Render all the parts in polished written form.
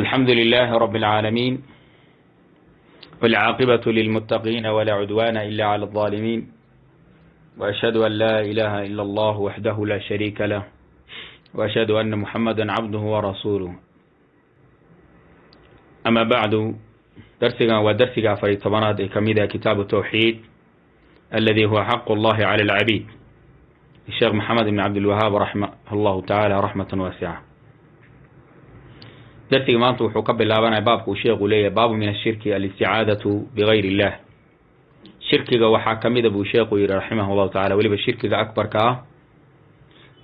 الحمد لله رب العالمين، والعاقبة للمتقين، ولا عدوان إلا على الظالمين، وأشهد أن لا إله إلا الله وحده لا شريك له، وأشهد أن محمدا عبده ورسوله. أما بعد، درسنا ودرسنا 14aad ee kamid ah كتاب التوحيد الذي هو حق الله على العبيد، الشيخ محمد بن عبد الوهاب رحمه الله تعالى رحمة واسعة. Darsiga maanta wuxuu ka bilaabanaya baabka uu sheekhu leeyahay: باب من الشرك الاستعاذة بغير الله. Shirkiga waxaa kamida buu sheekhu yihi raximah llahu tacala, weliba shirkiga akbarka ah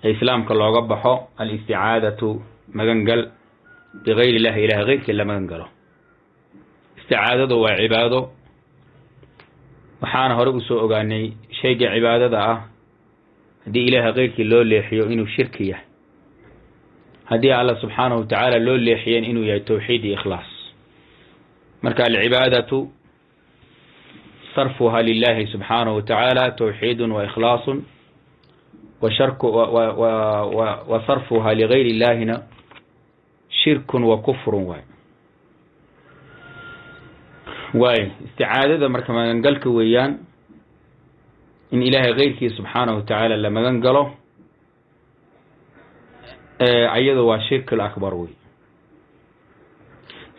ee islaamka looga baxo, الاستعاذة, magangal, بغير الله, ilahay keyrkii la magan galo. Isticaadadu waa cibaado. Waxaana hore usoo ogaanay shayga cibaadada ah haddii ilaaha keyrkii loo leexiyo inuu shirki yahay, haddii Alla subxaanahu watacaala loo leexiyeen inuu yahay towxiid iyo ikhlaas. Marka العبادة صرفها لله subxaanahu watacaala توحيد وإخلاص, وصرفها لغير illahina شرك وكفر waay. Waay, isticaadada marka magangalka weeyaan, in Ilaahay keyrkii subxaanahu watacaala la magan galo, ayado waa shirk الأكبر wey,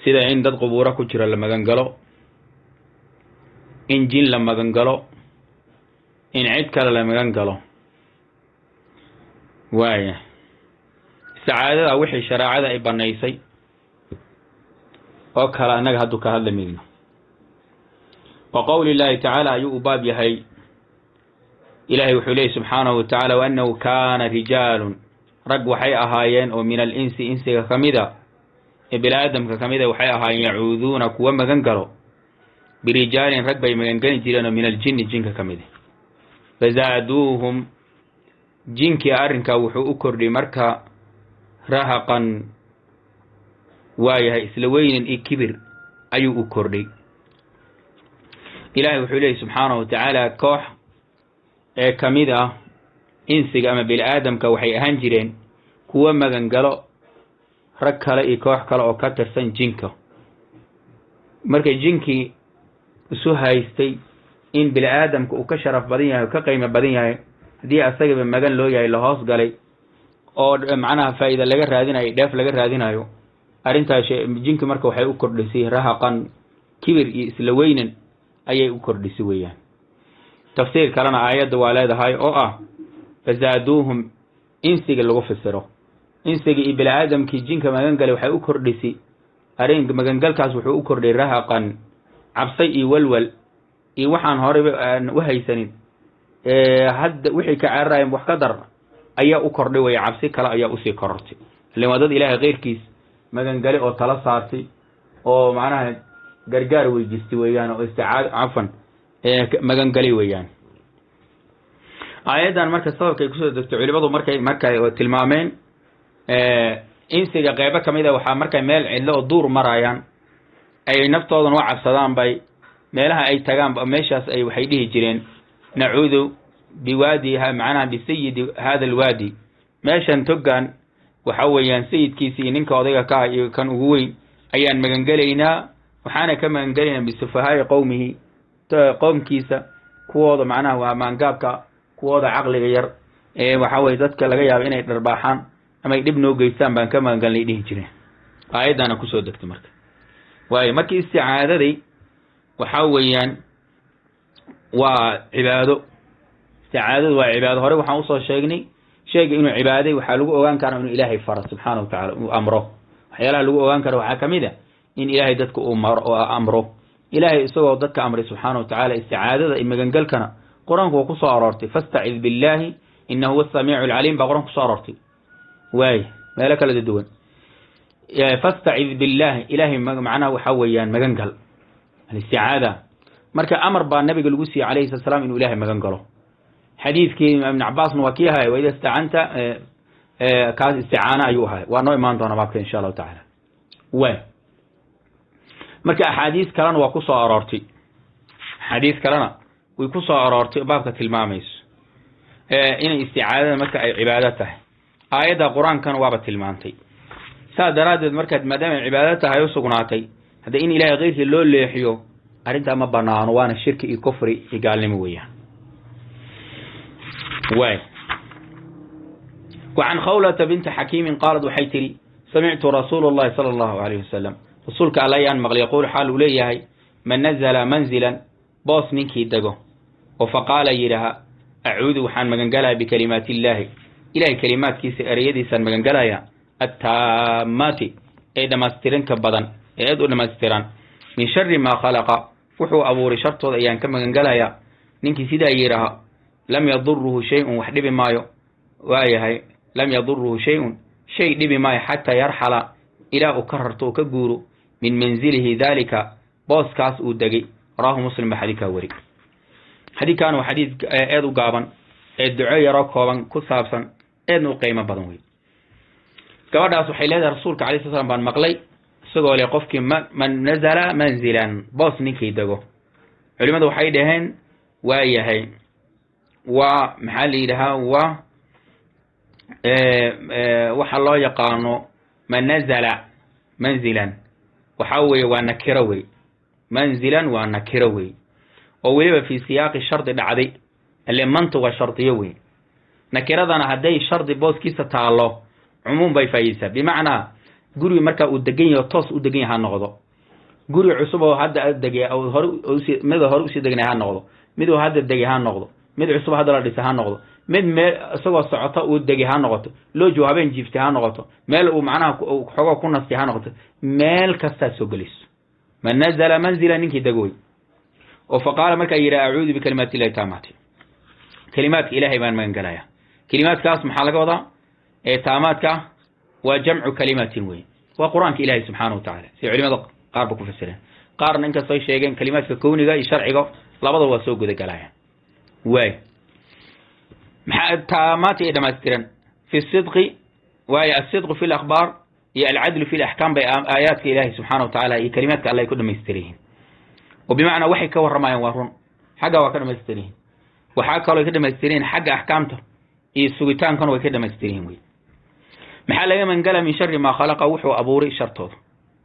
sida in dad qubuuro ku jira la magan galo, in jin la magan galo, in cid kale la magan galo. Waaya, isticaadada wixii shareecada ay banaysay oo kale annaga hadduu ka hadli mayno. وقول الله تعالى ayuu u baab yahay. Ilahay wuxuu leeyay subxaanahu watacaala: وأنه كان رجال, rag waxay ahaayeen oo من الإنس, insiga ka mida ee bini aadamka ka mida, waxay ahaayeen يعوذون, kuwa magan galo, برجال, rag bay magangeli jireen oo من الجن, jinka ka mida, فزادوهم, jinkii arrinkaa wuxuu u kordhay marka رهقا, waayahay, isla weynan iyo kibir ayuu u kordhay. Ilahay wuxuu leeyay subxaanahu watacaala, koox ee ka mid ah insiga ama bini aadamka waxay ahaan jireen kuwo magangalo rag kale iyo koox kale oo ka tirsan jinka. Markay jinkii isu haystay in bini aadamka uu ka sharaf badan yahay o ka qiimo badan yahay, haddii asagaba magan loo yahay, la hoos galay oo macnaha faa'iida laga raadinayo, dheef laga raadinayo, arrintaas jinki marka waxay u kordhisay رهقا, kibir iyo isla weynan ayay u kordhisay weeyaan. Tafsiir kalena aayadda waa leedahay oo ah فزادوهم, insiga lagu fasiro, insiga iyo bini aadamkii jinka magangalay waxay u kordhisay arrin magangalkaas, wuxuu u kordhay رهقا, cabsay iyo walwal iyo waxaan horeyba aan u haysanin, hadda wixii ka cararayan wax ka dar ayaa u kordhay weya, cabsi kale ayaa usii korortay, ilen waa dad Ilaahay keyrkiis magangale oo tala saartay oo macnaha gargaar weydiistay weeyaan, oo isticaad, cafan, magangalay weeyaan. Aayaddan marka sababkay kusoo degtay culimadu markay tilmaameen, insiga qeybo kamid a waxaa markay meel cidlo oo duur marayaan ay naftoodan u cabsadaan bay meelaha ay tagaan meeshaas ay waxay dhihi jireen: نعوذ بوادي, macnaha بسيد هذا الوادي, meeshan togan waxa weeyaan sayidkiisa iyo ninka odayga ka ah iyo kan ugu weyn ayaan magangelaynaa, waxaana ka magangelaynaa بسفهاء قومه, qowmkiisa kuwooda macnaha waa maangaabka, kuwooda caqliga yar ee waxa weye dadka laga yaabo inay dharbaaxaan ama ay dhib noo geystaan baan ka magangalnay, dhihi jireen. Aayaddaana kusoo degtay marka. Waayo, markii isticaadadii waxa weeyaan waa cibaado, isticaadadu waa cibaado. Hore waxaan usoo sheegnay shayga inuu cibaaday waxaa lagu ogaan karaa inuu Ilaahay faro subxaana wa tacala, uu amro. Waxyaalaha lagu ogaan karo waxaa kamid a in Ilaahay dadka uu maro oo amro. Ilaahay isagoo dadka amray subxaana wa tacaala isticaadada iyo magangalkana, Qur-aanku waa kusoo aroortay: فاستعذ بالله إنه هو السميع العليم baa Qur-aanku kusoo aroortay. Waay, meelo kala duwan فاستعذ بالله, Ilahay macnaha waxaa weeyaan magan gal, الاستعاذة. Marka amar baa nabiga lagu siiyey calayhi salat slam inuu Ilahay magan galo. Xadiidkii Ibn Cabaasna waa kii ahay وإذا استعنت, kaas isticaano ayuu ahay. Waa noo imaan doona baabka insha Allahu tacaala. Waay, marka axaadiis kalena waa kusoo aroortay, axaadiis kalena way ku soo aroortay baabka tilmaamayso inay isticaadada marka ay cibaado tahay. Aayadda Qur-aankana waaba tilmaantay. Saa daraaddeed markaad maadaama cibaado tahay u sugnaatay, hadda in ilaahay keyrkii loo leexiyo arrintaa ma banaano, waana shirki iyo kufri iyo gaalnimo weeyaan. Waay. Wa can Khawlata binti Xakiimin qaalad, waxay tidhi: samictu rasuulu llahi sala allahu alayhi wasalam, rasuulka alla ayaan maqlay, yaquulu, xaal uu leeyahay: man nazala manzilan, boos ninkii dego oo faqaala, yidhaaha: acuudu, waxaan magangalaya, bikalimaati illaahi, ilahay kalimaadkiisa, ereyadiisaan magangalaya, attaamaati, ee dhammaystiranka badan, ee aad u dhammaystiran, min shari maa khalaqa, wuxuu abuuray shartooda ayaan ka magangalaya. Ninkii sidaa yidhaaha, lam yaduruhu shay-un, wax dhibi maayo, waayahay, lam yaduruhu shay-un, shay dhibi maayo, xataa yarxala, ilaa uu ka rarto, uu ka guuro, min manzilihi daalika, booskaas uu degay. Rawaahu Muslim baa xadiidkaa weri. Xadiidkan waa xadiid aad u gaaban ee duco yaroo kooban ku saabsan, eedna u qiimo badan wey. Gabadhaas waxay leedahay: rasuulka alay sl slam baan maqlay isagoo le qofkii man nazala manzilan, boos ninkii dego. Culimadu waxay dhaheen, waa yahay, waa maxaa la yidhahaa, waa waxa loo yaqaano man nazala manzilan, waxaa weeye waa nakiro wey. Manzilan waa nakiro wey, oo weliba fi siyaaqi shardi dhacday. Alle manta waa shardiyo wey. Nakiradana hadday shardi booskiisa taalo, cumuum bay faa'idaysaa. Bimacnaa, guri marka uu degan yaho, toos u degan yahay ha noqdo, guri cusub oo hadda degay, hore usii, mid hore usii degnay ha noqdo, mid uu hadda degay ha noqdo, mid cusub hadda la dhisay ha noqdo, mid meel isagoo socota uu degay ha noqoto, loojo habeen jiiftay ha noqoto, meel uu macnaha xogoo ku nastay ha noqoto, meel kastaa soo gelayso. Man nazala manzila, ninkii dego wey, oo faqaala, markaa yidhaha: acuudu bikalimaati illahi taamaati, kalimaadka ilaahay baan magan galaya. Kalimaadkaas maxaa laga wadaa ee taamaadka? Waa jamcu kalimatin wey, waa qur-aanka ilahay subxaana wa tacala, siday culimada qaar ba ku fasireen. Qaarna inkastoo ay sheegeen kalimaadka kowniga iyo sharciga, labadaba waa soo gudagalaya. Waay, maxaa taamaadka ay dhamaystiran? Fi sidqi, waayo asidqu fi lakhbaar iyo alcadlu fi laxkaam bay aayaadka ilaahay subxaana wa tacaala iyo kalimaadka alle ay ku dhamaystiran yihiin, oo bimacnaa waxay ka warramayaan waa run, xagga waa ka dhamaystiran yihiin. Waxaa kaloo ay ka dhamaystiran yihin xagga axkaamta iyo sugitaankana way ka dhamaystiran yihin wey. Maxaa laga mangala? Min shari maa khalaqa, wuxuu abuuray shartooda.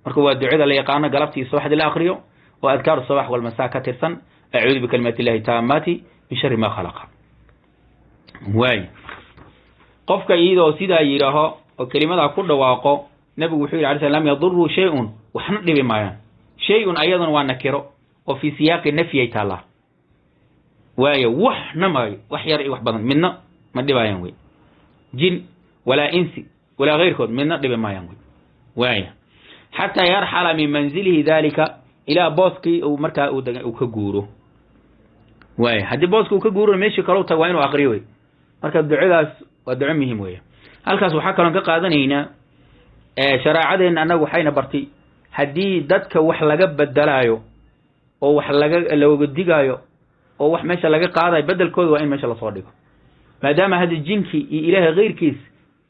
Marka waa ducada la yaqaano, galabtii subaxdii la akriyo, oo adkaaru sabax walmasaa ka tirsan: acuudu bikalimaati illahi taamaati min shari maa khalaqa. Waay, qofka iyadoo sidaa yidhaaho oo kelimadaa ku dhawaaqo, nabigu wuxuu yidhi alay sl: lam yaduruu shay-un, waxna dhibi maayaan. Shay-un ayaduna waa nakiro oo fii siyaaqi nafyay taallaa. Waayo, waxna maayo, wax yar iyo wax badan midna ma dhibaayaan wey, jin walaa insi walaa keyrkood midna dhibi maayaan wey. Waaya, xataa yarxala min manzilihi dalika, ilaa booskii uu markaa uu ka guuro. Waaya, haddii booska uu ka guuro, meeshii kaleu tago waa inuu aqriyo wey. Marka ducadaas waa duco muhim weya. Halkaas waxaa kaloon ka qaadanaynaa, shareecadeenna annagu waxayna bartay haddii dadka wax laga bedelaayo oo wax laga looga digaayo oo wax meesha laga qaadayo, bedelkooda waa in meesha lasoo dhigo. Maadaama hadda jinkii iyo ilaahay keyrkiis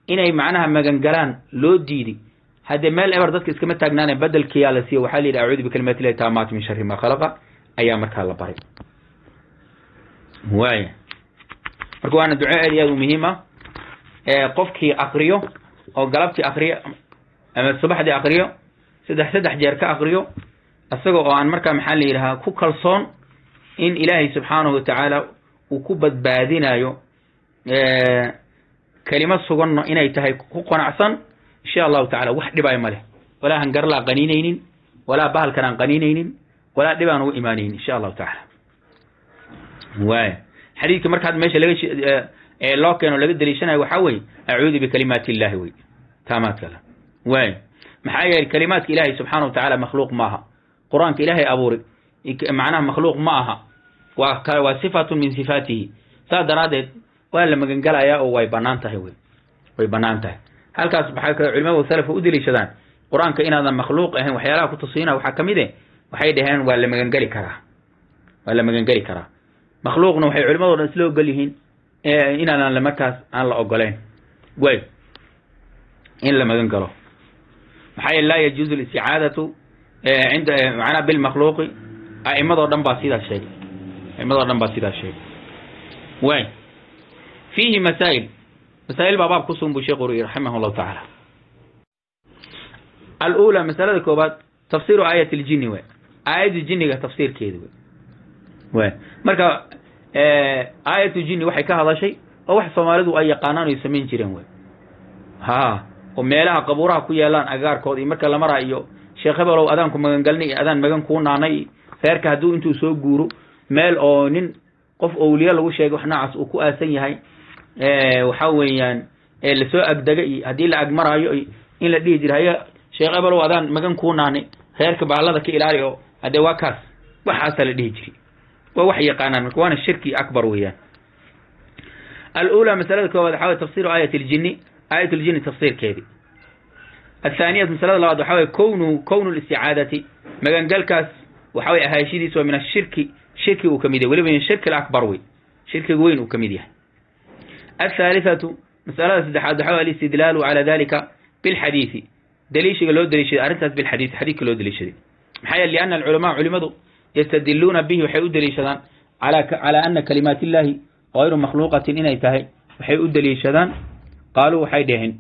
inay macnaha magangalaan loo diiday, haddee meel eber dadka iskama taagnaana, bedelkiyaa la siiyo. Waxaa la yidhi: acuudu bikalimaati illahi taamaati min shari maa khalaqa ayaa markaa la baray. Waaya, marka waana duco aad iyo aad u muhiim ah. Qofkii akriyo oo galabtii akriyo ama subaxdii akriyo, saddex saddex jeer ka akriyo, isaga oo aan markaa maxaa la yidhahaa ku kalsoon in ilaahay subxaanahu watacaala uu ku badbaadinayo, kelimo suganno inay tahay ku qanacsan, insha allahu tacala wax dhibaayo ma leh, walaa hangarlaa qaniinaynin, walaa bahalkan aan qaniinaynin, walaa dhib aan ugu imaanaynin, insha allahu tacaala. Waaya, xadiidka marka hadda meesha laga ee loo keeno, laga daliishanayo, waxaa weeye acuudu bikalimaati illahi wey, taamaadka le. Waaya, maxaa yeelay kalimaadka ilaahay subxaana wa tacaala makhluuq maaha. Qur-aanka ilaahay abuuray macnaha makhluuq ma aha, waa sifatun min sifaatihi. Saas daraaddeed waa la magangelayaa oo way banaan tahay wey, way banaan tahay. Halkaas waxay kale culimada salafka u daliishadaan qur-aanka inaadan makhluuq ahayn. Waxyaalaha ku tusiina waxaa kamid eh, waxay dhaheen waa la magangeli karaa, waa la magangeli karaa. Makhluuqna waxay culimadoo dhan isla ogol yihiin inaanan la markaas aan la ogoleyn way in la magan galo. Maxaa yeele laa yajuuzu listicaadatu cinda macnaha bilmakhluuqi. A'imadoo dhan baa sidaas sheegay, a'imadoo dhan baa sidaas sheegay. Way, fiihi masaa'il, masaa'il baa baab ku sugan buu sheekhu uri raximah allahu tacaala. Aluulaa, masalada koobaad, tafsiiru aayat aljinni wey, aayadda jinniga tafsiirkeeda wey. Way marka aayatu jinni waxay ka hadashay oo wax Soomaalidu ay yaqaanaan ay samayn jireen wey. Ha, oo meelaha qabuuraha ku yaalaan agaarkooda iyo marka la maraa iyo sheekh hebelow adaanku magangalnay iyo adaan magan kuu naanay, reerka hadduu intuu soo guuro meel oo nin qof owliye lagu sheegay wax noocaas uu ku aasan yahay, waxa weeyaan lasoo agdega iyo haddii la agmaraayo in la dhihi jira haya sheekh hebelow adaan magan kuu naanay, reerka baallada ka ilaali, oo haddee waa kaas waxaasaa la dhihi jiray. Waa wax yaqaanaan marka, waana shirki akbar weeyaan. Aluulaa, masalada koowaad, waxaa waye tafsiiru aayat aljinni, aayat aljinni tafsiirkeedii. Athaaniyatu, masalada labaad, waxaa waye kownu listicaadati, magangalkaas waxa weye ahaashidiis waa min ashirki, shirki uu kamid yahay, weliba min shirki alakbar wey, shirkiga weyn uu kamid yahay. Athaalithatu, masalada saddexaad, waxaa waye alistidlaalu cala dalika bilxadiisi, daliishiga loo daliishaday arrintaas, bilxadiis, xadiidka loo daliishaday. Maxaa yeele lianna alculamaa, culimadu, yastadiluuna bihi, waxay u daliishadaan calaa ana kalimaat illahi gayru makhluuqatin inay tahay waxay u daliishadaan. Qaaluu, waxay dheheen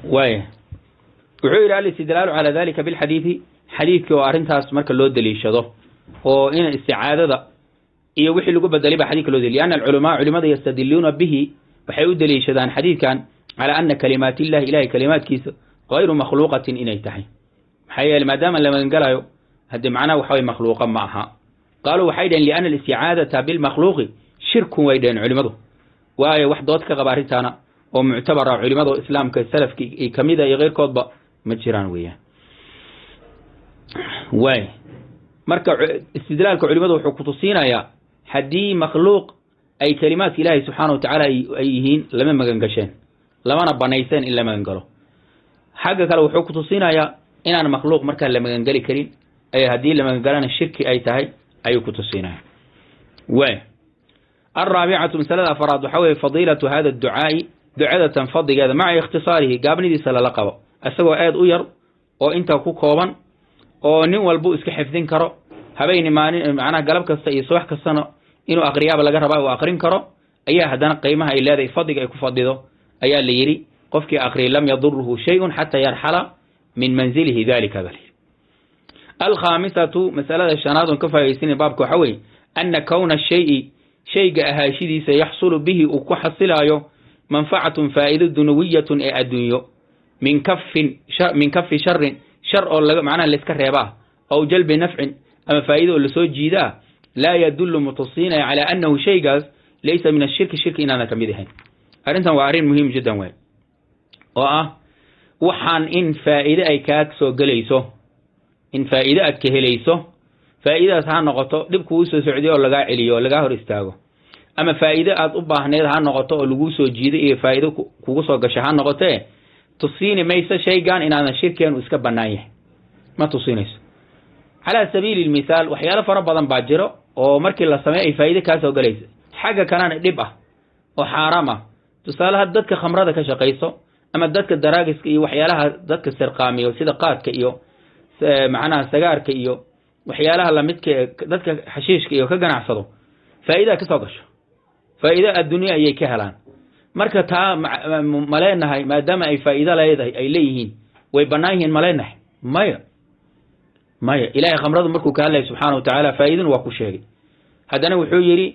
waaya. Wuxuu yidhi alistidlaalu cala dalika bilxadiidi, xadiidkii oo arrintaas marka loo daliishado oo in isticaadada iyo wixii lagu bedelay baa xadidka loo daliy. Lianna alculamaa, culimada, yastadiluuna bihi, waxay u daliishadaan xadiidkan calaa ana kalimaat illahi, ilahay kalimaadkiisa, gayru makhluuqatin inay tahay. Maxaa yeele maadaama la magangalayo haddii macnaha waxa way makhluuqa ma aha. Qaaluu, waxay dhaheen lianna alisticaadata bilmakhluuqi shirkun way dhaheen culimadu. Waayo wax dood ka qaba arrintaana oo muctabara culimada islaamka salafki kamida iyo keyrkoodba ma jiraan weeyaan. Waay marka istidlaalka culimadu wuxuu kutusiinayaa haddii makhluuq ay kalimaadka ilaahay subxaana wa tacaala ay yihiin, lama magan gasheen, lamana banayseen in la magan galo. Xagga kale wuxuu kutusinayaa inaan makhluuq markaa la magangeli karin, ee haddii la magangalana shirki ay tahay ayuu kutusinaya. Waay alraabicatu, masalada afaraad, waxaa weye fadiilatu hada adducaa'i, ducadatan fadligeeda, maca ikhtisaarihi, gaabnidiisa lala qabo, isagoo aad u yar oo intaa ku kooban oo nin walbu iska xifdin karo, habeyni maalin macnaha galab kasta iyo subax kastana inuu aqriyaaba laga rabaa uu aqrin karo, ayaa haddana qiimaha ay leedahay, fadliga ay ku fadhido ayaa la yidhi qofkii aqriyay lam yaduruhu shayun xataa yarxala min manzilihi dalika baa layidhi. Alkhaamisatu, masalada shanaad oon ka faa'idaysanay baabka waxaa weeye ana kowna shayi, shayga ahaashidiisa, yaxsulu bihi, uu ku xasilaayo, manfacatun, faa'iido, dunawiyatun, ee adduunyo, min kafi sharin, shar oo laga macnaha layska reebaa, aw jalbi nafcin, ama faa'iido oo lasoo jiidaa, laa yadullu, mutusiinaya, calaa annahu shaygaas laysa min ashirki, shirki inaana kamid ahayn. Arrintan waa arrin muhiim jiddan wey, oo ah waxaan in faa'iide ay kaa soo gelayso, in faa'iide aad ka helayso, faa'iidadaas ha noqoto dhib kuu soo socday oo lagaa celiyo oo lagaa hor istaago, ama faa'iide aad u baahneed ha noqoto oo laguu soo jiiday iyo faa'iido kugu soo gashay ha noqotee, tusiini mayso shaygan inaadan shirkigan uu iska bannaan yahay, ma tusinayso. Calaa sabiili lmithaal, waxyaalo fara badan baa jiro oo markii la sameeyo ay faa'iide kaa soo galaysa, xagga kalena dhib ah oo xaaraam ah. Tusaalaha, dadka khamrada ka shaqayso ama dadka daraagiska iyo waxyaalaha dadka sirqaamiyo sida qaadka iyo macnaha sagaarka iyo waxyaalaha lamidka ee dadka xashiishka iyo ka ganacsado, faa'iidaa ka soo gasho, faa'iido adduunye ayay ka helaan. Marka taa ma leenahay maadaama ay faa'iido leedahay ay leeyihiin way bannaan yihiin? Ma leenahay? Maya, maya. Ilaahay khamradu markuu ka hadlayay subxaana wa tacaala faa'iidana waa ku sheegay, haddana wuxuu yidhi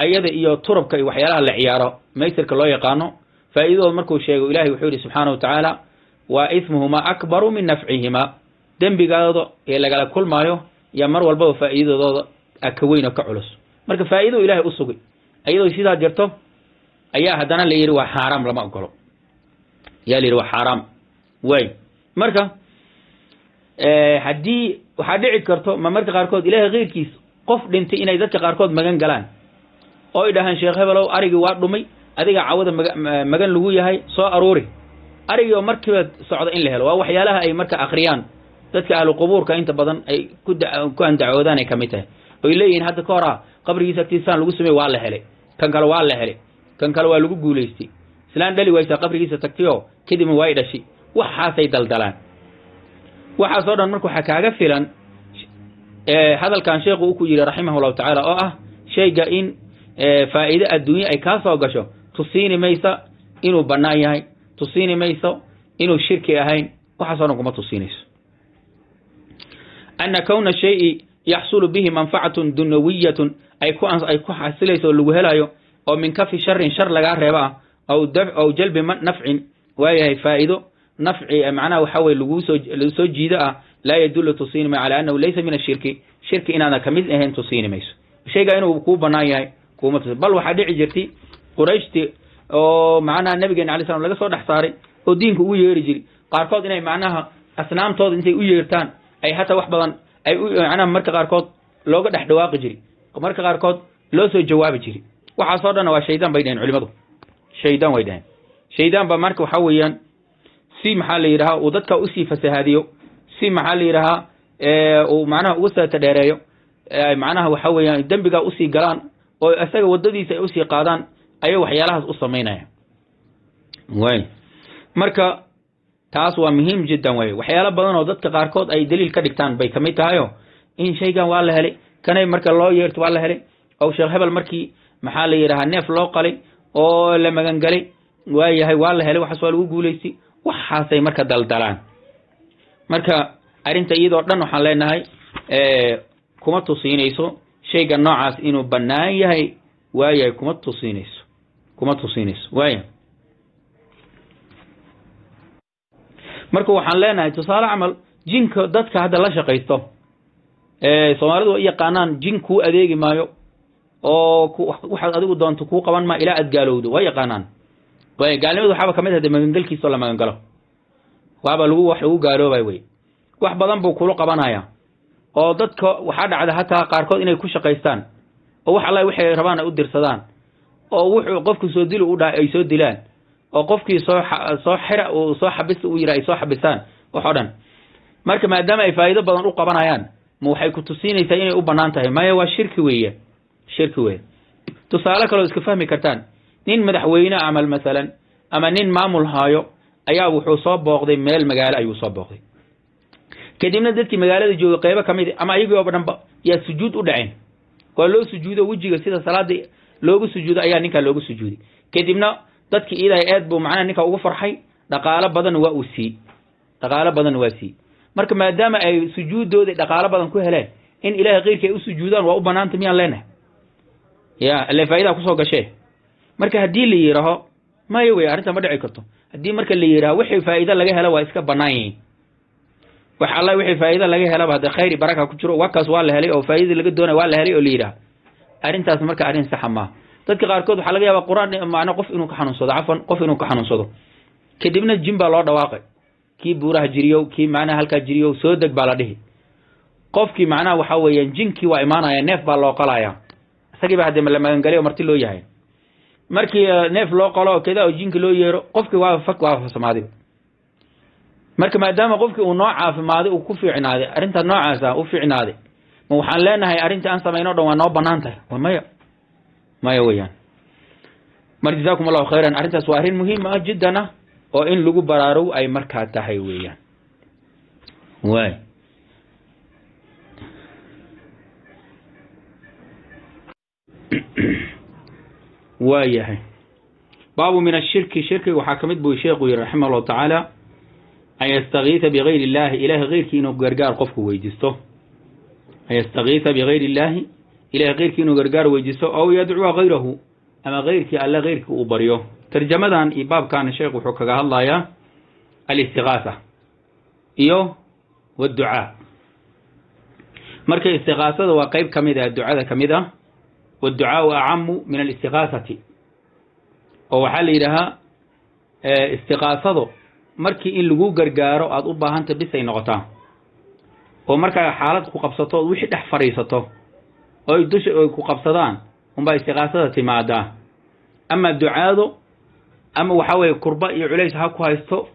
ayada iyo turubka iyo waxyaalaha la ciyaaro maysirka loo yaqaano faa'iidadooda markuu sheego, ilahay wuxuu yidhi subxaana wa tacaala waa ismuhumaa akbaru min nafcihimaa, dembigooda ee lagala kulmaayo iyo mar walbaba faa'iidadooda ka weyn oo ka culus. Marka faa'iidadu ilahay u sugay ayadoo sidaa jirto ayaa haddana la yidhi waa xaaraam, lama ogolo yaa la yidhi, waa xaaraam way. Marka haddii waxaa dhici karto ma marka qaarkood ilahay keyrkiis qof dhintay inay dadka qaarkood magan galaan oo ay dhahaan sheekh hebelow arigii waa dhumay, adiga cawada magan lagu yahay, soo aruuri arigii, oo markiiba socda in la helo. Waa waxyaalaha ay marka akriyaan dadka ahlu qubuurka inta badan ay ku andacoodaan ay kamid tahay, oy leeyihiin hadda ka hor a qabrigiisa agtiisaan lagu samey waa la helay, kan kale waa la helay, kan kale waa lagu guulaystay, islaan dhali waysaa qabrigiisa tagtayoo kadibna way dhashay. Waxaasay daldalaan waxaasoo dhan. Marka waxaa kaaga filan hadalkan sheekhu u ku yidhi raximah llahu tacaala oo ah shayga in faa'iide adduunye ay kaa soo gasho tusiini maysa inuu bannaan yahay, tusiini mayso inuu shirki ahayn. Waxaasoo dhan kuma tusiinayso. Ana kowna shayi yaxsulu bihi manfacatun dunawiyatun ay ku xasilayso oo lagu helayo oo min kafi sharin shar lagaa reeba ah aw jalbi nafcin, waayahay faa'iido nafci macnaha waxa weye lagu soo jiido ah, laa yadullu tusiini mayo cala annahu laysa min ashirki, shirki inaana kamid ahayn tusiini mayso. Shayga inuu kuu banaan yahay kuma tusi. Bal waxaa dhici jirtay Qurayshti oo macnaha nabigeena alay slam laga soo dhex saaray oo diinka ugu yeeri jiray, qaarkood inay macnaha asnaamtooda intay u yeertaan ay hataa wax badan ay macnaha marka qaarkood looga dhex dhawaaqi jiray, marka qaarkood loo soo jawaabi jiray. Waxaasoo dhanna waa shaydaan bay dhaheen culimadu, shaydaan way dhaheen. Shaydaan baa marka waxa weeyaan si maxaa la yidhahaa uu dadka usii fasahaadiyo, si maxaa la yidhahaa uu macnaha uga saata dheereeyo, macnaha waxa weeyaan dembigaa usii galaan oo isaga waddadiisa ay usii qaadaan, ayay waxyaalahaas u samaynaya way. Marka taas waa muhiim jiddan wey. Waxyaalo badan oo dadka qaarkood ay daliil ka dhigtaan bay kamid tahayo, in shaygan waa la helay, kanay marka loo yeerto waa la helay, oo sheekh hebel markii maxaa la yidhahaa neef loo qalay oo la magangalay waayahay waa la helay, waxaas waa lagu guulaystay, waxaasay marka daldalaan. Marka arrinta iyadoo dhan waxaan leenahay kuma tusiinayso shayga noocaas inuu bannaan yahay, waayahay kuma tusiinayso, kuma tusiinayso waaya. Marka waxaan leenahay tusaale camal jinka dadka hadda la shaqaysto Soomaalidu way yaqaanaan, jin kuu adeegi maayo oo waxaad adigu doonto kuu qaban maa ilaa aad gaalowdo, way yaqaanaan. Waay gaalnimadu waxaaba kamid ah magangalkiisoo la magangalo, waaba lagu wax lagu gaaloobay wey. Wax badan buu kula qabanaya oo dadka waxaa dhacda hataa qaarkood inay ku shaqaystaan oo wax alla waxay rabaan ay u dirsadaan, oo wuxuu qofku soo dili u dhahay ay soo dilaan, oo qofkii soo xira uu soo xabis uu yidhaa ay soo xabisaan, wax oo dhan. Marka maadaama ay faa'iido badan u qabanayaan, ma waxay ku tusiinaysaa inay u bannaan tahay? Maya, waa shirki weeye, shirki weeye. Tusaale kaloo iska fahmi kartaan, nin madaxweyne camal masalan ama nin maamul haayo ayaa wuxuu soo booqday meel magaalo ayuu soo booqday, kadibna dadkii magaalada joogay qaybo kamid ama ayagii oo dhanba yaa sujuud u dhaceen, waa loo sujuudo wejiga sida salaada loogu sujuudo ayaa ninkaa loogu sujuuday. Kadibna dadkii iidahay aad buu macnaha ninka ugu farxay, dhaqaalo badan waa uu siiyey, dhaqaalo badan waa siiyey. Marka maadaama ay sujuuddooda dhaqaalo badan ku heleen, in ilaahay keyrkii ay u sujuudaan waa u banaanta miyaan leenahay? Ya alle faa'idaa kusoo gashee. Marka haddii la yidhaaho maya wey, arrinta ma dhici karto. Haddii marka la yidhaho wixii faa'iido laga helo waa iska bannaan yihiin, wax alla wixii faa'iido laga helaba haddee khayr baraka ku jiro, wakaas waa la helay oo faa'iidadii laga doonaya waa la helay oo la yidhaho, arrintaas marka arrin saxa maaha. Dadka qaarkood waxaa laga yaabaa qur-aan macna qof inuu ka xanuunsado, cafwan, qof inuu ka xanuunsado, kadibna jin baa loo dhawaaqay, kii buuraha jiriyow, kii macnaha halkaa jiriyow, soo deg baa la dhihi. Qofkii macnaha waxa weeyaan jinkii waa imaanaya, neef baa loo qalaya, isagii baa haddee la magangalay oo marti loo yahay. Markii neef loo qalo oo kada oo jinki loo yeero, qofkii waa fak waa fasamaaday. Marka maadaama qofkii uu noo caafimaaday uu ku fiicnaaday arrinta noocaas ah u fiicnaaday, ma waxaan leenahay arrintii aan samayno o dhan waa noo bannaan tahay? Waa maya, maya weeyaan. Marka jazaakum allahu khayran, arrintaas waa arrin muhiim ah jiddan ah oo in lagu baraarugo ay markaa tahay weeyaan. Waay waayahay. Baabu min ashirki, shirkiga waxaa kamid buu sheekhu yihi raximah allahu tacaala an yastakiisa bigayri illahi, ilahay keyrkii inuu gargaar qofku weydiisto, an yastakiisa bigayri illahi, ilahay keyrkii inuu gargaar weydiisto, aw yadcuwa gayrahu, ama keyrkii alle keyrkii uu baryo. Tarjamadan iyo baabkan sheekhu wuxuu kaga hadlayaa alistigaasa iyo waadducaa. Marka istigaasada waa qeyb kamid ah ducada kamid ah, waadducaau acamu min alistigaasati, oo waxaa la yidhaahaa istigaasado markii in lagu gargaaro aada u baahanta bisay noqotaa, oo markaa xaalad ku qabsato ood wixii dhex fadhiisato oo dusha ay ku qabsadaan unbaa istigaasada timaadaa. Ama ducaado ama waxaa weeye kurba iyo culays ha ku haysto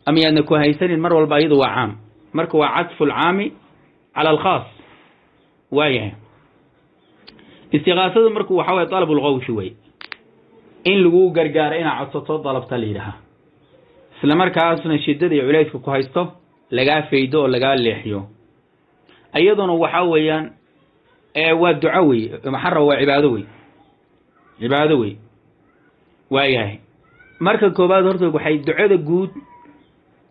ama yaadna ku haysanin, mar walba iyadu waa caam. Marka waa cadfu lcaami cala alkhaas waayahay. Istigaasadu marku waxa weye dalab lqawsi wey, in lagu gargaaro inaad codsato dalabta la yidhaahaa, isla markaasna shiddada iyo culayska ku haysto lagaa faydo oo lagaa leexiyo. Iyaduna waxaa weeyaan waa duco wey, maxaa raba waa cibaado wey, cibaado wey waayahay. Marka koobaad horta waxay ducada guud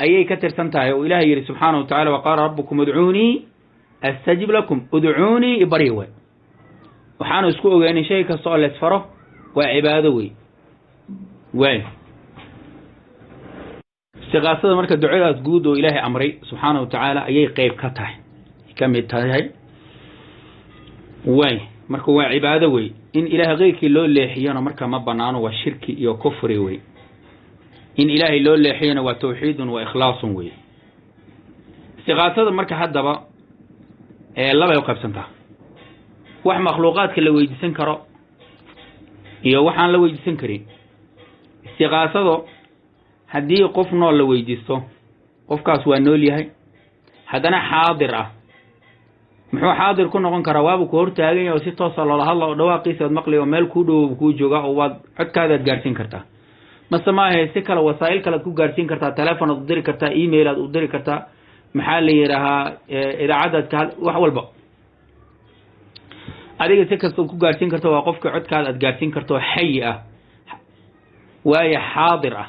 Ayay ka tirsan tahay oo Ilaahay yidhi subxaana wa tacala: "Waqaala rabbukum udcuunii astajib lakum." Udcuunii, ibari way. Waxaanu isku ogeynay shay kasta oo leesfaro waa cibaado wey. Waay, istiqaasada marka ducadaas guud oo Ilaahay amray subxaana wa tacaala ayay qeyb ka tahay, ka mid tahay. Waay, marka waa cibaado wey. In Ilaahay keyrkii loo leexiyona marka ma banaano, waa shirki iyo kufri wey. In Ilaahay loo leexiyona waa tawxiidun wa ikhlaasun wey. Istiqaasada marka haddaba labay u qaybsantaa: wax makhluuqaadka la weydiisan karo iyo waxaan la weydiisan karin. Istiqaasado haddii qof nool la weydiisto, qofkaas waa nool yahay, haddana xaadir ah. Muxuu xaadir ku noqon karaa? Waaba ku hortaagan yahay oo si toosa loola hadla oo dhawaaqiisa ad maqli oo meel kuu dhow kuu jooga oo waad codkaadaad gaarsiin kartaa. Mase maahe, si kale, wasaa'il kale ad ku gaarsiin kartaa, telefon aad u diri kartaa, email aad u diri kartaa, maxaa la yidhaahaa, idaacaddaad ka, wax walba adiga si kastood ku gaarsiin karto. Waa qofka codkaada aad gaarsiin karto, xayi ah waaye, xaadir ah.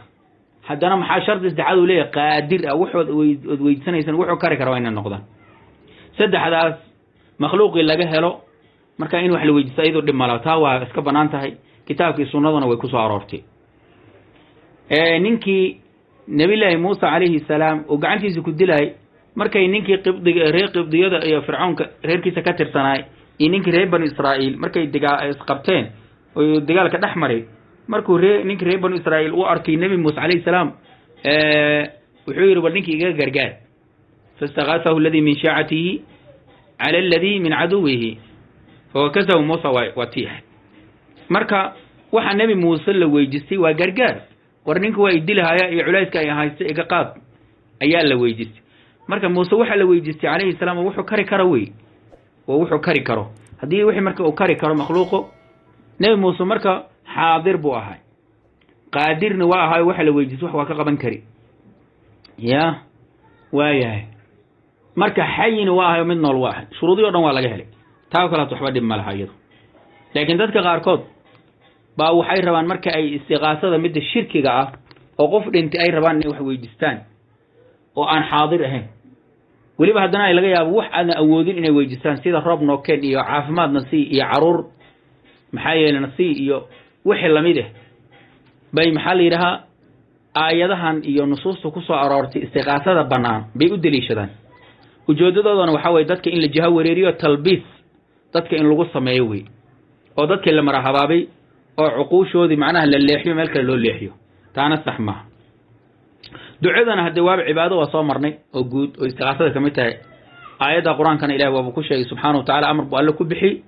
Haddana maxaa shardi saddexaad uu leeyahay? Qaadir ah. Wuxood ood weydiisanaysan wuxuu kari kara waa inay noqdaan. Saddexdaas makhluuqii laga helo marka in wax la weydiisto iyadoo dhib malaa, taa waa iska banaan tahay, kitaabkii sunnaduna way kusoo aroortay. Ninkii Nabillaahi Muusa calayhi salaam oo gacantiisa ku dilayay, markay ninkii Qibdiga, reer Qibdiyada iyo Fircawnka reerkiisa ka tirsanaay, iyo ninkii reer Banu Israa'iil markay digaa isqabteen oo dagaalka dhex maray, markuu ninkii reer Banu Israa'iil uu arkay Nebi Muuse calayhi salaam, wuxuu yidhi: "Bal ninkii iga gargaar." Faistakaathahu alladii min shiicatihi cala aladii min caduwihi fawakasahu Muusa. Waa tii ahayd. Marka waxa Nebi Muuse la weydiistay waa gargaar. War ninka waa idilahaya iyo culayska ay haysta iga qaad ayaa la weydiistay. Marka Muuse waxaa la weydiistay calayhi salaam wuxuu kari karo wey, waa wuxuu kari karo. Haddii wixii marka uu kari karo makhluuqo, Nebi Muuse marka xaadir buu ahay, qaadirna waa ahay, waxa la weydiistay wax waa ka qaban kari ya waayahay. Marka xayina waa ahay, mid nool waa ahay, shuruudii o dhan waa laga helay. Taa kaleeto waxba dhib ma laha iyado. Laakiin dadka qaarkood baa waxay rabaan marka ay istiqaasada midda shirkiga ah oo qof dhintay ay rabaan inay wax weydiistaan oo aan xaadir ahayn, weliba haddana ay laga yaabo wax aadan awoodin inay weydiistaan, sida roob nookeen iyo caafimaadna sii iyo caruur maxaa yeele na sii iyo wixii lamid ah bay, maxaa la yidhahaa, aayadahan iyo nusuusta ku soo aroortay istiqaasada bannaan bay u deliishadaan. Ujeedadoodana waxaa weye dadka in la jiho wareeriyo, talbiis dadka in lagu sameeyo wey, oo dadkii la marahabaabay oo cuquushoodii macnaha la leexiyo, meel kale loo leexiyo. Taana sax maaha. Ducadana haddee waaba cibaado, waa soo marnay oo guud oo istiqaasada ka mid tahay. Aayadda Qur-aankana Ilahi waaba ku sheegay subxaana wa tacala, amar buu Alle ku bixi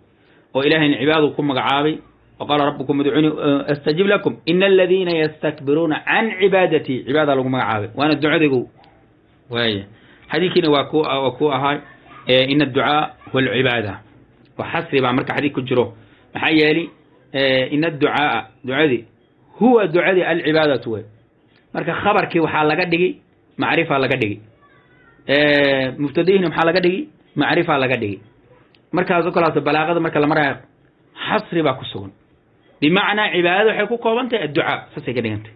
oo Ilahayna cibaadadu ku magacaabay: "Waqaala rabbukum udcuunii astajib lakum ina aladiina yastakbiruuna can cibaadatii." Cibaada lagu magacaabay waana ducadigu waaya. Xadiidkiina waa ku ahaa ina adducaa huwa alcibaada wa xasri baa marka xadiid ku jiro. Maxaa yeeli, ina adducaaa, ducadii, huwa ducadii, alcibaadatu wey. Marka khabarkii waxaa laga dhigi macrifa laga dhigi, mubtadihina maxaa laga dhigi? Macrifa laga dhigi. Markaas oo kaleeto balaaqada marka la maraayo xasri baa ku sugan, bimacnaa cibaadada waxay ku kooban tahay adducaa, saasay ka dhigantay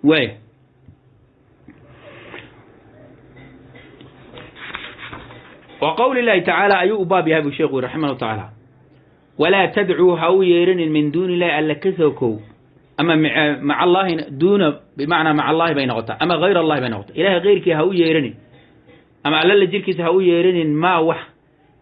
waaya. Wa qowli llahi tacaala ayuu u baab yahay buu sheekhu raximah llahu tacaala: "Walaa tadcuu, ha u yeerinin, min duuni illahi, Alla ka sokow." Ama maca Allahi, duuna bimacnaa maca Allahi bay noqotaa ama hayr Allahi bay noqotaa. Ilahay keyrkii ha u yeeranin ama Alla la jirkiisa ha u yeeranin maa wax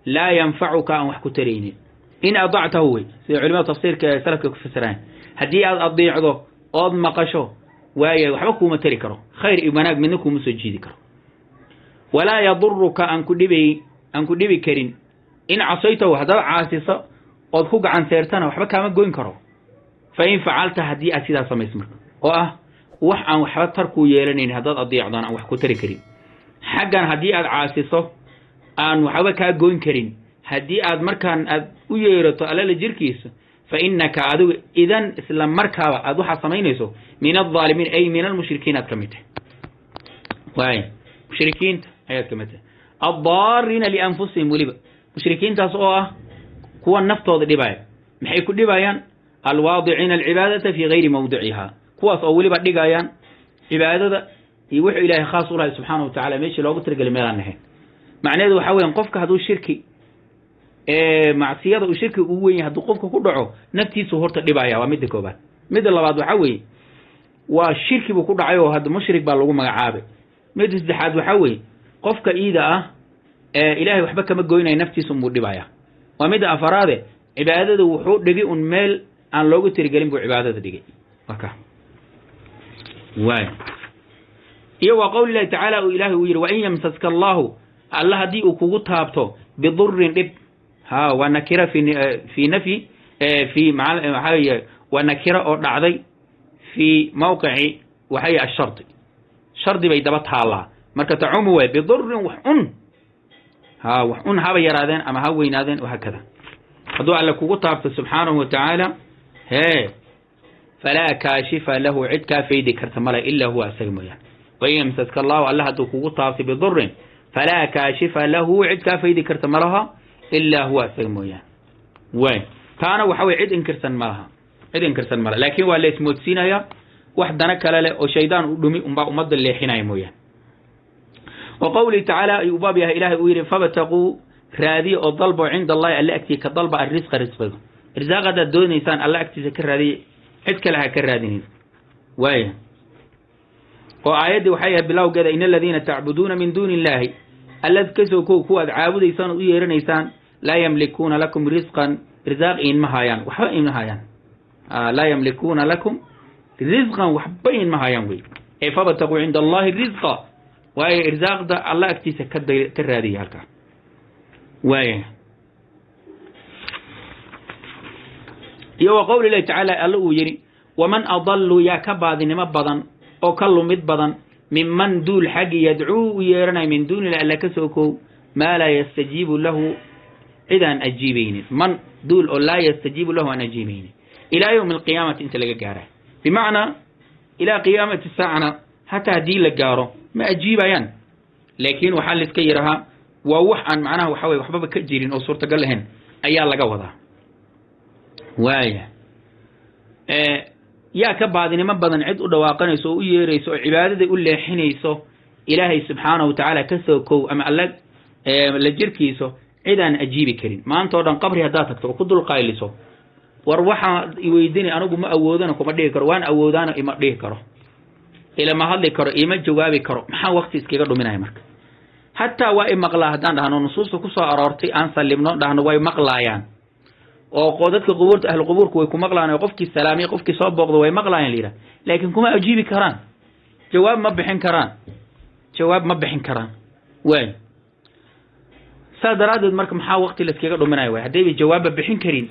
laa yanfacuka, aan wax ku taraynin, in adactahu wey, sida culimada tafsiirka salafka ku fasiraan. Haddii aad adiicdo ood maqasho waaye, waxba kuuma tari karo, khayr iyo wanaag midna kuuma soo jiidi karo. Walaa yaduruka, aan ku dhibay, aan ku dhibi karin, in casaytahu, haddaad caasiso ood ku gacan seertana waxba kaama goyn karo. Fa in facalta, haddii aad sidaa samayso marka, oo ah wax aan waxba tarkuu yeelanayn haddaad adiicdaan aan wax ku tari karin, xaggan haddii aad caasiso aan waxba kaa goyn karin, haddii aad markaan aad u yeerato Allala jirkiisa, fa innaka, adigu, idan, isla markaaba aad waxaad samaynayso, min aldaalimiin ay min almushrikiin aad ka mid tahay. Waay, mushrikiinta ayaad ka mid tahay, addaariina lianfusihim. Weliba mushrikiintaas oo ah kuwa naftooda dhibaya. Maxay ku dhibayaan? Alwaadiciina alcibaadata fi gayri mawdiciha, kuwaas oo weliba dhigayaan cibaadada Iyo wuxuu Ilaahay khaas u lahay subxaanahu watacaala meeshii loogu talagelay meelaan ahayn. Macnaheedu waxaa weeyaan, qofka hadduu shirki, macsiyada uu shirki ugu weyn yahay hadduu qofka ku dhaco, naftiisu horta dhibaya. Waa midda koobaad. Midda labaad waxaa weeye, waa shirki buu ku dhacay oo hadda mushrik baa lagu magacaabay. Midda saddexaad waxaa weeye, qofka iida ah Ilaahay waxba kama goynayo, naftiisa unbuu dhibaya. Waa midda afaraade, cibaadada wuxuu dhigay un meel aan loogu tirigelin buu cibaadada dhigay. Waa ka waay. Iyo waa qowli Llahi tacaala, uu Ilaahay uu yidhi: "Wain yamsaska Allahu", Alla haddii uu kugu taabto, "bidurin", dhib. Ha, waa nakira fi nafyi fi maxaa, waa nakira oo dhacday fi mawqici waxay ashardi, shardi bay daba taallaa. Marka tacumu waay, "bidurin", wax un, ha, wax un haba yaraadeen ama ha weynaadeen, wahaakada. Hadduu Alle kugu taabto subxaanahu wa tacaala, hee, "falaa kaashifa lahu", cid kaa faydi karta male, "ilaa huwa", isaga mooyaan. "Wain yamsaska Allahu", Alle hadduu kugu taabtay, "bidurin", "falaa kaashifa lahu", cid kaa faydi karta malaha, "ilaa huwa", isaga mooyaan. Waay, taana waxa weye cid inkirsan malaha, cid inkirsan malaha, laakiin waa la ismoodsiinaya. Wax dana kale leh oo shaydaan u dhumi unbaa ummadda leexinaya mooyaan. Wa qowlihi tacaala ayuu baab yahay, Ilahay uu yidhi: "Fabtaquu", raadiya oo dalbo, "cinda Allahi", Alle agtii ka dalba, "arrisqa", risqiga. Irsaaq haddaad doonaysaan, Alle agtiisa ka raadiya, cid kale ha ka raadinin. Waaya, oo aayaddii waxay ahayd bilowgeeda: "Ina aladiina tacbuduuna min duuni illahi", Alla kasoo kow kuwaad caabudaysaan oo u yeeranaysaan, "laa yamlikuuna lakum risqan", irsaaq iinma haayaan, waxba iinma haayaan. "Laa yamlikuuna lakum risqan", waxba iinma haayaan wey. Ee "fabtaquu cinda Allahi risqa", waayo irsaaqda Alla agtiisa ka raadiya halkaa. Waaya, iyo wa qowli Llahi tacaala, Alla uu yidhi: "Waman adallu", yaa ka baadinimo badan oo ka lumid badan, "miman", duul xaggi, "yadcuu", u yeeranaya, "min duuni illah", Alla ka soo kow, "maa laa yastajiibu lahu", cid aan ajiibaynin, man duul oo, "laa yastajiibu lahu", aan ajiibaynin, "ilaa yowmi alqiyaamati", inta laga gaara. Bimacnaa ilaa qiyaamati saacana hataa haddii la gaaro ma ajiibayaan. Laakiin waxaa laiska yidhahaa waa wax aan macnaha waxa weye waxbaba ka jirin oo suurtagal lahayn ayaa laga wadaa. Waaya, yaa ka baadinimo badan cid u dhawaaqanayso oo u yeerayso oo cibaadada u leexinayso Ilaahay subxaanahu watacaala ka soo kow ama Alla la jirkiiso cid aan ajiibi karin? Maanta oo dhan qabri haddaad tagto oo ku dulqayliso, "War, waxaa iweydinay anigu ma awoodana", kuma dhihi karo, "Waan awoodaana" ima dhihi karo, ilama hadli karo, ima jawaabi karo. Maxaa wakti iskaga dhuminaya marka? Hataa "waa i maqlaa" haddaan dhahno, nusuusta kusoo aroortay aan sallimno, dhahno way maqlaayaan oo dadka qubuurta, ahlu qubuurku way ku maqlaan oo qofkii salaamiy, qofkii soo booqdo way maqlaayaan la yidhaha, laakiin kuma ajiibi karaan, jawaab ma bixin karaan, jawaab ma bixin karaan. Waay, saas daraaddeed marka maxaa wakti layskaga dhuminaya? Waay, haddayba jawaabba bixin karin,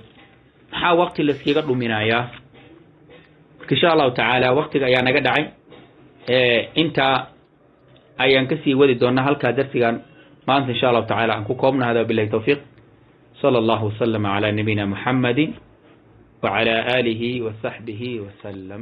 maxaa wakti layskaga dhuminayaa? Marka insha Allahu tacaala waktiga ayaa naga dhacay, intaa ayaan kasii wadi doonaa halkaa darsigan maanta insha Allahu tacala aan ku koobna. Hada wabillahi tawfiiq, sala Allahu waslama cala nabiyina Muxamadi wacala aalihi wasaxbihi wasalam.